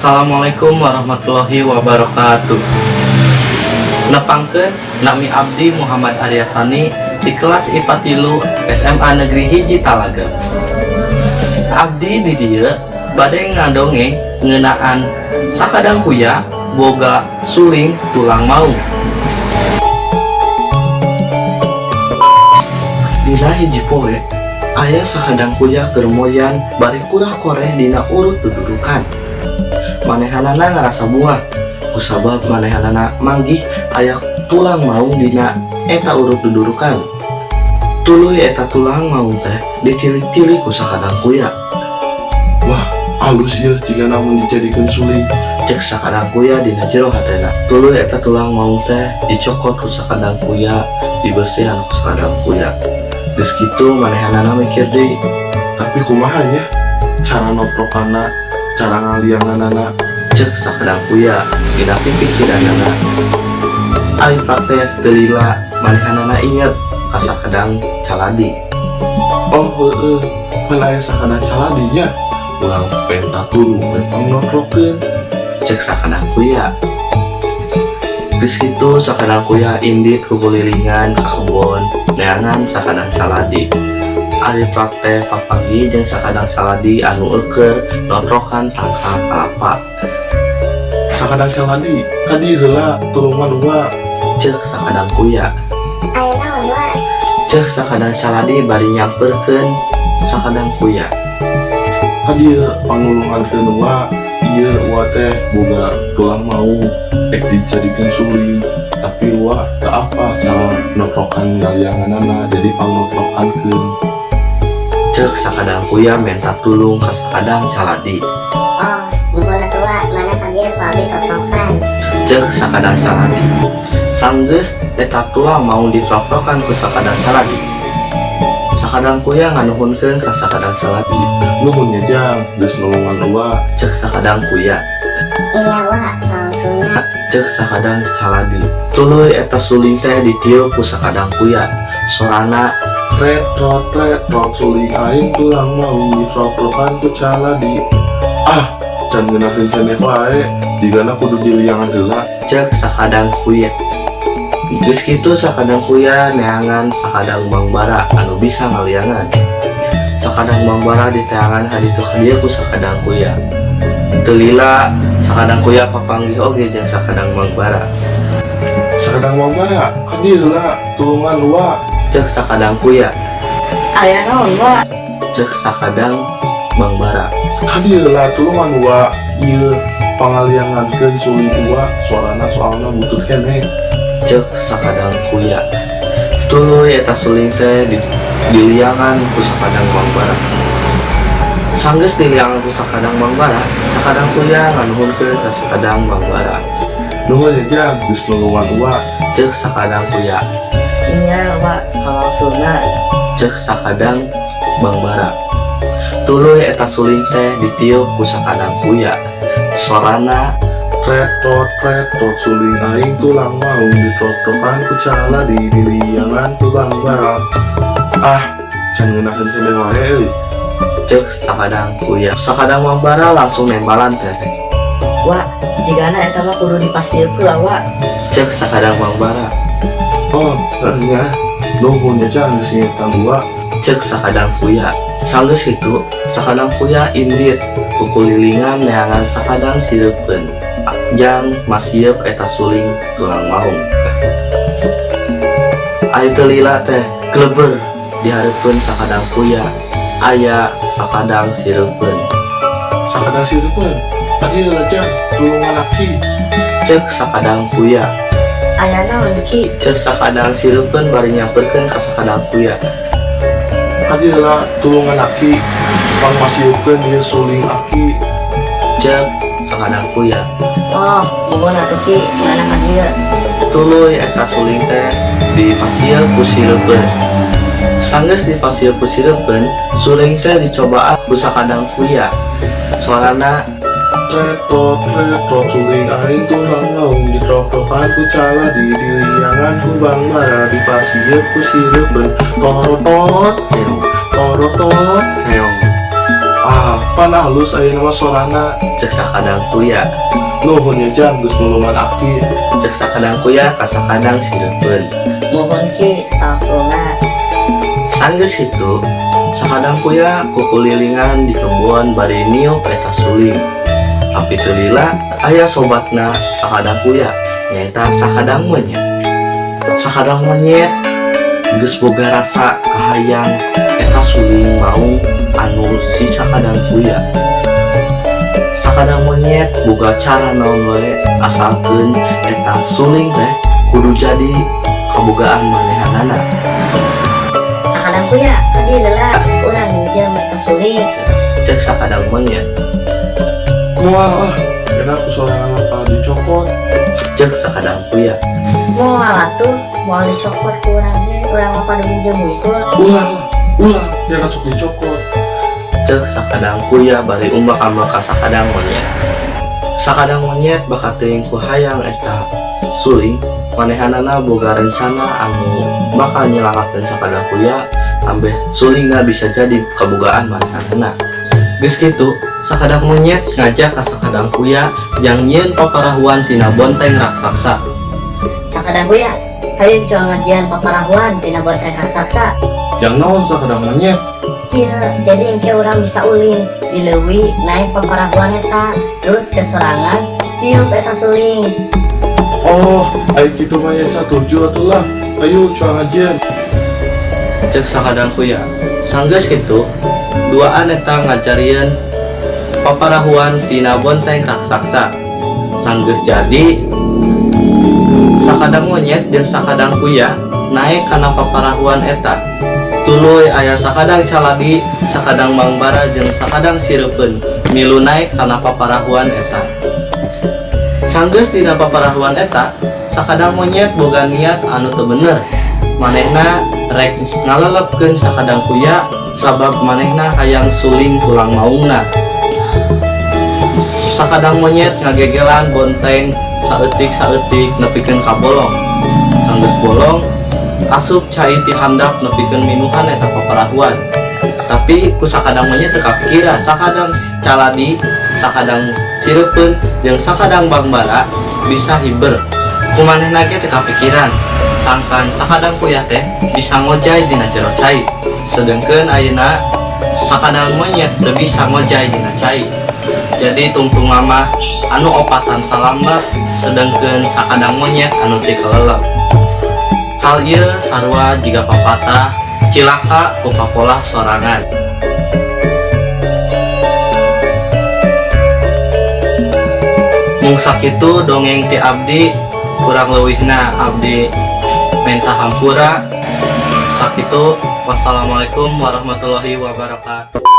Assalamualaikum warahmatullahi wabarakatuh. Nepangkeun, nami abdi Muhammad Aryasani di kelas IPA 3 SMA Negeri 1 Talaga. Abdi di dieu bade ngadongeng ngeunaan Sakadang Kuya boga suling tulang maung. Dina hiji poe aya Sakadang Kuya keur moyan bari kurah-koreh dina urut dudurukan. Manehanana ngarasa bungah kusabab manehanana manggih aya tulang maung dina eta urut dudurukan. Tuluy eta tulang maung teh ditilik-tilik ku Sakadang Kuya. Wah, alus ya, jika namun dijadikan suling. Cek Sakadang Kuya dina jero hatena. Tuluy eta tulang maung teh dicokot ku Sakadang Kuya, dibersihan ku Sakadang Kuya. Geus kitu manehanana mikir deui. Tapi kumaha nya cara noprokana, cara ngalianganana? Cek Sakadang Kuya dina pipikiranana. Ari teh teu lila manehanana inget ka Sakadang Caladi. Oh heeh, pan aya Sakadang Caladi nya, urang penta tulung we pangnoprokeun. Cek Sakadang Kuya. Geus kitu Sakadang Kuya indit kukulilingan ka kebon neangan Sakadang Caladi. Ari teh papanggih jeung Sakadang Caladi anu euker notrokan tangkal kalapa. Sakadang Caladi, kadieu heula, tulungan Wa. Cek Sakadang Kuya. Aya naon, Wa? Cek Sakadang Caladi bari nyamperkeun Sakadang Kuya. Kadieu, pangulungankeun Wa. Ieu Wa teh boga tulang maung ek dijadikeun suling, tapi Wa teu apa cara noprokan ngalianganana, jadi pangnoprokankeun. Cek Sakadang Kuya menta tulung ka Sakadang Caladi. Oh, muhun atuh, Wa, mana ka dieu ku abi toprokan. Cek Sakadang Caladi. Sanggeus eta tulang maung ditroprokan ku Sakadang Caladi, Sakadang Kuya nganuhunkeun ka Sakadang Caladi. Nuhun nya, Jang, geus nulungan Wa. Cek Sakadang Kuya. Iya, Wa, langsungna. Cek Sakadang Caladi. Tuluy eta suling teh ditiup ku Sakadang Kuya. Sorana, Retrot retrot, suling aing tulang maung ditroprokan ku Caladi. Ah, can ngeunaheun keneh wae, jigana kudu diliangan heula. Cek Sakadang Kuya. Geus kitu Sakadang Kuya neangan Sakadang Bangbara anu bisa ngaliangan. Sakadang Bangbara diteangan haditu kadieu ku Sakadang Kuya. Teu lila Sakadang Kuya papanggih oge jeung Sakadang Bangbara. Sakadang Bangbara, kadieu heula, tulungan Wa. Cek Sakadang Kuya. Aya naon, Wa? Cek Sakadang Bangbara. Kadieu heula, tulungan Wa. Ieu pangaliangankeun suling Wa, sorana soalna butut keneh. Cek Sakadang Kuya. Tuluy eta suling teh diliangan ku Sakadang Bangbara. Sanggeus diliangan ku Sakadang Bangbara, Sakadang Kuya nganuhunkeun ka Sakadang Bangbara. Nuhun ya, Jang, geus nulungan Wa. Cek Sakadang Kuya. Nya, Wa, salangsungna. Cek Sakadang Bangbara. Tuluy eta suling teh ditiup ku Sakadang Kuya. Sorana, Retot retot, suling aing tulang maung ditroprokan ku Caladi, diliangan ku Bangbara. Ah, can ngeunaheun keneh wae euy. Cek Sakadang Kuya. Sakadang Bangbara langsung nembalan teh. Wa, jigana eta mah kudu dipasieun heula, Wa. Cek Sakadang Bangbara. Oh, heuh nya. Nuhun ya, Jang, geus ngingetan Wa. Cek Sakadang Kuya. Sanggeus kitu Sakadang Kuya indit kukulilingan neangan Sakadang Sireupeun jang masieup eta suling tulang maung. Ari teu lila teh kleber dihareupeun Sakadang Kuya aya Sakadang Sireupeun. Sakadang Sireupeun, kadieu heula, Jang, tulungan aki. Cek Sakadang Kuya. Aya naon, Ki? Cek Sakadang Sireupeun bari nyamperkeun ka Sakadang Kuya. Kadieu heula, tulungan aki, pangmasieukeun ieu suling aki. Cek Sakadang Kuya. Oh, muhun atuh, Ki, mana ka dieu. Tuluy eta suling teh dipasieup ku Sireupeun. Sanggeus dipasieup ku Sireupeun, suling teh dicobaan ku Sakadang Kuya. Sorana, Retot retot, suling aing tulang maung ditroprokan ku Caladi, diliangan ku Bangbara, dipasieup ku Sireupeun. Torotot heong, torotot heong. Ah, pan halus ayeuna mah sorana. Cek Sakadang Kuya. Nuhun ya, Jang, geus nulungan aki. Cek Sakadang Kuya ka Sakadang Sireupeun. Mohon, Ki, sawaktuna. Sanggeus kitu, Sakadang Kuya kukulilingan di kebon bari niup eta suling. Tapi teu lila aya sobatna Sakadang Kuya, nyaeta Sakadang Monyet. Sakadang Monyet geus boga rasa kahayang eta suling maung anu si Sakadang Kuya. Sakadang Monyet boga cara naon wae asalkeun eta suling teh kudu jadi kabogaan manehanana. Sakadang Kuya, ka dieu heula, urang minjem eta suling. Cek Sakadang Monyet. Moal ah, enak ku sorangan bakal dicokot. Cek Sakadang Kuya. Moal atuh, moal dicokot ku urang ge, urang mah pada minjem hungkul. Ulah, ulah, jangan sok dicokot. Cek Sakadang Kuya bari umbak ambek ka Sakadang Monyet. Sakadang Monyet bakal teuing ku hayang eta suling, manehanana boga rencana anu bakal nyelakakeun Sakadang Kuya ambeh sulingna bisa jadi kabogaan manehanana. Geus kitu, Sakadang Monyet ngajak ka Sakadang Kuya jang nyieun paparahuan tina bonteng raksasa. Sakadang Kuya, hayu cuang ngajieun paparahuan tina bonteng raksasa. Jang naon, Sakadang Monyet? Kieu, jadi engke urang bisa ulin di leuwi naik paparahuan eta, terus ke sorangan tiup eta suling. Oh, ayo kitu mah ya satuju atuh lah. Ayo cuang ngajieun. Cek Sakadang Kuya. Sanggeus kitu, duaan eta ngajarieun paparahuan tina bonteng raksasa. Sanggeus jadi, Sakadang Monyet jeung Sakadang Kuya naik kana paparahuan eta. Tuluy aya Sakadang Caladi, Sakadang Mangbara jeung Sakadang Sireupeun milu naik kana paparahuan eta. Sanggeus dina paparahuan eta, Sakadang Monyet boga niat anu teu bener. Manehna rek ngalelepkeun Sakadang Kuya sabab manehna hayang suling tulang maungna. Sakadang Monyet ngagegelan bonteng saeutik-saeutik nepikeun ka bolong. Sanggeus bolong, asup cai ti handap nepikeun minuhan eta paparahuan. Tapi ku Sakadang Monyet teu kapikiran Sakadang Caladi, Sakadang Sireupeun jeung Sakadang Bangbara bisa hiber. Ku manehna ge teu kapikiran sangkan Sakadang Kuya teh bisa ngojay dina jero cai. Sedengkeun ayeuna Sakadang Monyet teu bisa ngojay dina cai. Jadi tungtung mah anu opatan salamet, sedengkeun Sakadang Monyet anu tikelelep. Hal ieu sarua jiga papatah cilaka ku papolah sorangan. Mung sakitu dongeng ti abdi, kurang leuwihna abdi menta hampura. Sakitu, wassalamualaikum warahmatullahi wabarakatuh.